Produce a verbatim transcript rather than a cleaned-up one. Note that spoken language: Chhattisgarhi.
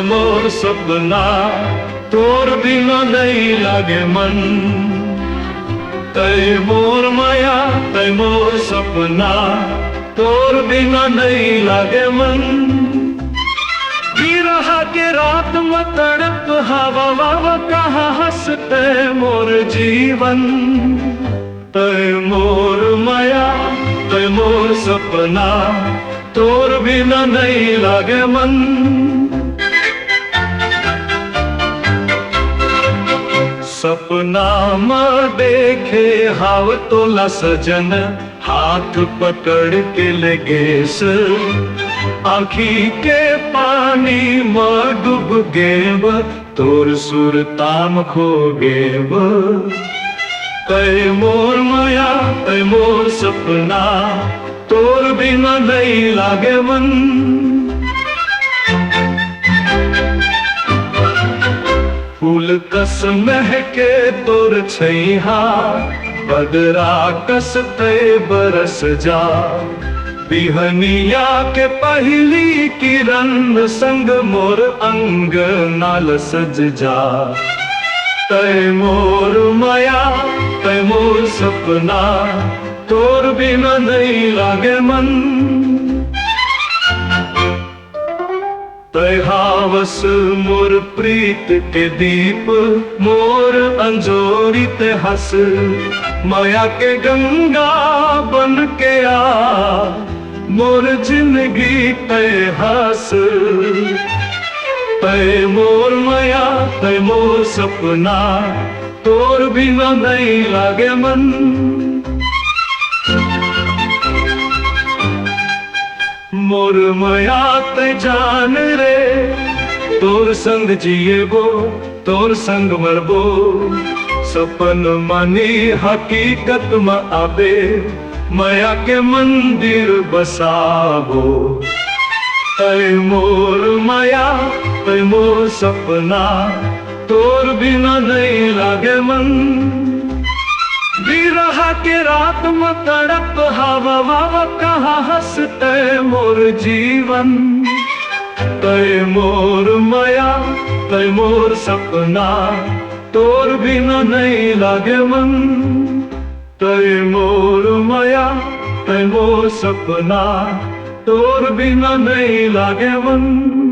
मोर सपना, तोर बिना नइ लागे मन। तय मोर मया, तय मोर सपना, तोर बिना नइ लागे मन। बिरहा के रात म तड़प हवा, वावा कहाँ हँस तय मोर जीवन। तय मोर मया, तय मोर सपना, तोर बिना नइ लागे मन। सपना म देखे हाव तोला सजन, हाथ पकड़ के ले गेस। आँखी के पानी म डूब गेव, तोर सुरता म खो गेव। तय मोर मया, तय मोर सपना, तोर बिना नइ लागे मन। फूल कस महके तोर छैहा, बदरा कस तय बरस जा। बिहनिया के पहिली किरण संग मोर अंगना ल सज जा। तय मोर मया, तय मोर सपना, तोर बिना नइ लागे मन। तय हावस मोर प्रीत के दीप, मोर अंजोरी तय हस। मया के गंगा बन के आ, मोर जिनगी तय हस। तय मोर मया, तय मोर सपना, तोर बिना नइ लागे मन। मोर मया तय जान रे, तोर संग जिएबो, तोर संग मरबो। सपन म नी हकीकत म आबे, मया के मंदिर बसाबो। तय मोर मया, तय मोर सपना, तोर बिना नइ लागे मन। बिरहा के रात म तड़प हवा, वावा कहाँ हँस तय मोर जीवन। तय मोर मया, तय मोर सपना, तोर बिना नइ लागे मन। तय मोर मया, तय मोर सपना, तोर बिना नइ लागे मन।